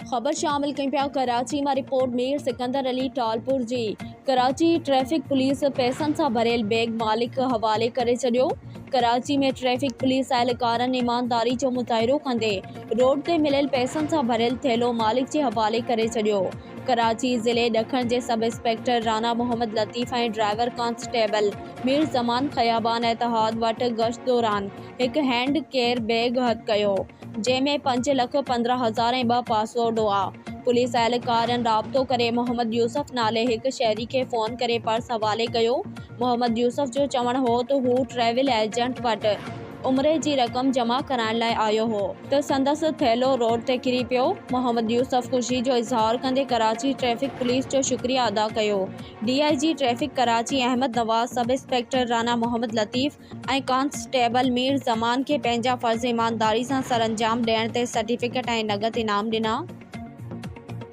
خبر شامل ڪيون پيا ڪراچي مان رپورٽ مير سڪندر علي ٽالپور جي ڪراچي ٽريفڪ پوليس پئسن سان ڀريل بيگ مالڪ حوالي ڪري ڇڏيو ڪراچي ۾ ٽريفڪ پوليس اهلڪارن ايمانداري جو مظاهرو ڪندي روڊ تي مليل پئسن سان ڀريل ٿيلهو مالڪ جي حوالي ڪري ڇڏيو ڪراچي ضلعي ڏکڻ جي sub inspector Rana Muhammad Latif ۽ driver constable Mir Zaman خيابان اتحاد وٽ گشت دوران هڪ هينڊ ڪير بيگ هٿ ڪيو، جنهن ۾ 5 لک 15 هزار ۽ ٻه پاسپورٽ هئا. پوليس اهلڪارن رابطو ڪري محمد يوسف نالي هڪ شهري کي فون ڪري پرس حوالي ڪيو. محمد يوسف جو چوڻ هو ته هو ٽريول ايجنٽ وٽ عمري جي رقم جمع ڪرائڻ لاء آيو هو ته سندس ٿيلهو روڊ تي ڪري پيو. محمد يوسف خوشي جو اظهار ڪندي ڪراچي ٽريفڪ پوليس جو شڪريه ادا ڪيو. D I G traffic Karachi Ahmed Nawaz, sub inspector Rana Muhammad Latif ۽ constable Mir Zaman کي پنهنجا فرض ايمانداري سان سرانجام ڏيڻ تي سرٽيفڪيٽ ۽ نقد انعام ڏنا.